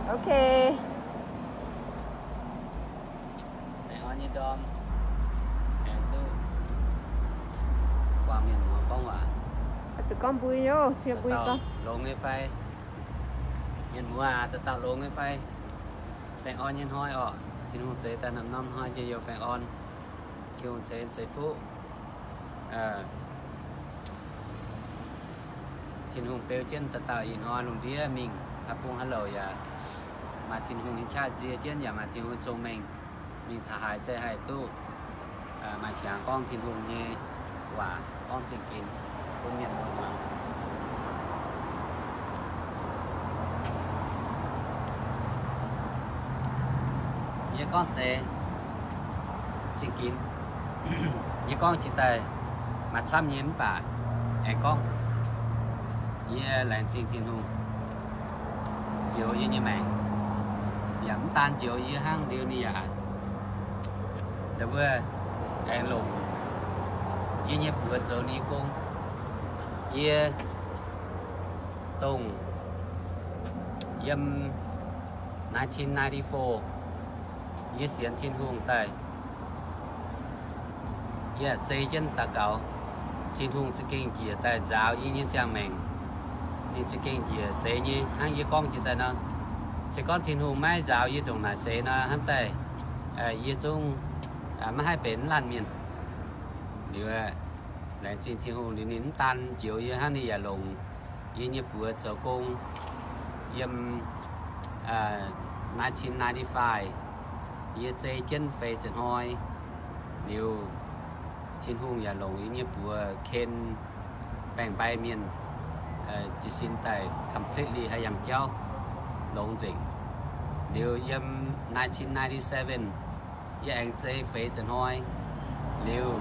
Ok. Baengh orn nyei ndorm, aengx duqv buangh mienh muoz gorngv waac. Zuqc gorngv mbui nyei, cie mbui dauh gorngv longx nyei fai? Mienh muoz aac, dauh dauh longx nyei fai? Baengh orn nyei hnoi orqc. Tin-Hungh zeix daaih norm-norm hnoi njien-youh baengh orn. Tin-Hungh ceix, ceix fuqv. Tin-Hungh beu jienv dauh dauh ih hnoi lungh ndiev mingh haaix bung haaix louc yaac maaih Tin-Hungh nyei qaqv nzie jienv, yaac maaih Tin-Hungh nyei cong-mengh. Mingh taux haaix se haih duqv maaih qangx gorngv Tin-Hungh nyei waac, gorngv zingh ginx bun mienh muoz muangx. Yie gorngv deix zingh ginx. Yie gorngv jiex daaih maaih camv nyei mv baac aengx gorngv, yie laengz zingh Tin-Hungh njoux yie nyei maengc. Yaac mv daan njoux yie hnangv, liuz ninh yaac nda'wuov aengx longc yie nyei buoz zoux ninh nyei gong. Yie dongh yiem nineteen ninety-four, yie sienx Tin-Hungh daaih, yie zei jienv daux gaux, Tin-Hungh za'gengh njiec daaih nzaaux yie nyei ziangh maengc. Ninh za'gengh njiec seix nyei, hnangv yie gorngv jiex daaih nor. Se gorngv Tin-Hungh maiv nzaaux yie ndongc naaic seix nor, hnamv daaih yie zungv maiv haih benx laanh mienh. Liuz, laengz zingh Tin-Hungh liuz ninh mv daan njoux yie hnangv, ninh yaac longc yie nyei buoz zoux gong. Yiem nineteen ninety-five, yie zei jienv feix ziepc hnoi, liuz Tin-Hungh yaac longc yie nyei buoz ken baeng-mbai mienh jiez sin daaih completely haih yangh jauv longx nzengc. Liuz yiem nineteen ninety-seven, yie aengx zei feix ziepc hnoi, liuz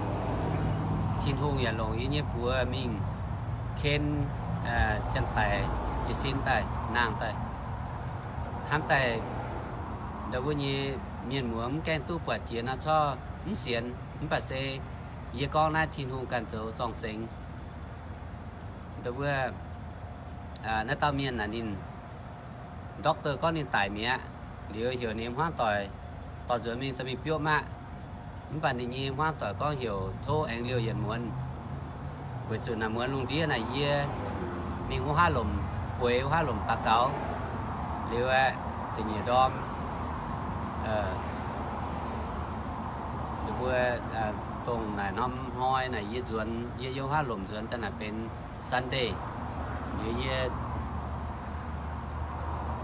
Tin-Hungh yaac longc yie nyei buoz mingh ken janx-daic jiez sin daaih nangh daaih. Hnamv daaih nda'wuov nyei mienh muoz mv gaengh duqv buatc jiex nor corc mv sienx, mv baac se yie gorngv naaiv Tin-Hungh ganh zoux zorng-zengx. Nda'wuov naaiv dauh mienh naaic ninh doctor gorngv ninh daic mi'aqv. Liuz heuc ninh hmuangv doic dorh nzuonx mingh dorh mingh biopv maah. Mv baac ninh nyei hmuangv doic gorngv heuc tov aengx liouh yietc muonz, weic zuqc naaic muonz lungh ndiev naaic yie mingh wuov haav lomc, bueix wuov haav lomc daux gaux. Liuz aeqv, da'nyeic ndorm, ninh mbuo dongh naaic norm hnoi naaic yie nzuonx, yie yiem wuov haav lomc nzuonx daaih naaic benx Sunday. Liuz yie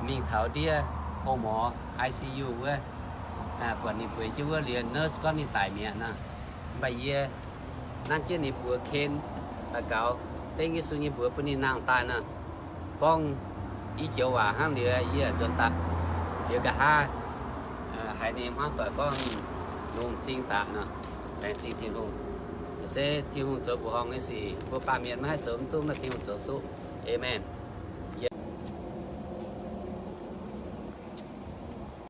mingh taux ndiev hlo morz I C U wuov, buatc ninh bueix jienv wuov liuz nurse gorngv ninh daic mi'aqv nor. Mv baac yie nanv jienv ninh buoz ken daux gaux, dengv Yesu nyei mbuox bun ninh nangh daaih nor. Gorngv i joux waac hnangv liuz yie nzuonx daaih. Liuz nqa'haav haiz ninh hmuangv doic gorngv longx m'zing daaih nor, laengz zingh Tin-Hungh. Se Tin-Hungh zoux mbuoqc horngh nyei sic, mbuo baamh mienh maiv haih zoux mv duqv, mv baac Tin-Hungh zoux duqv. Aamen.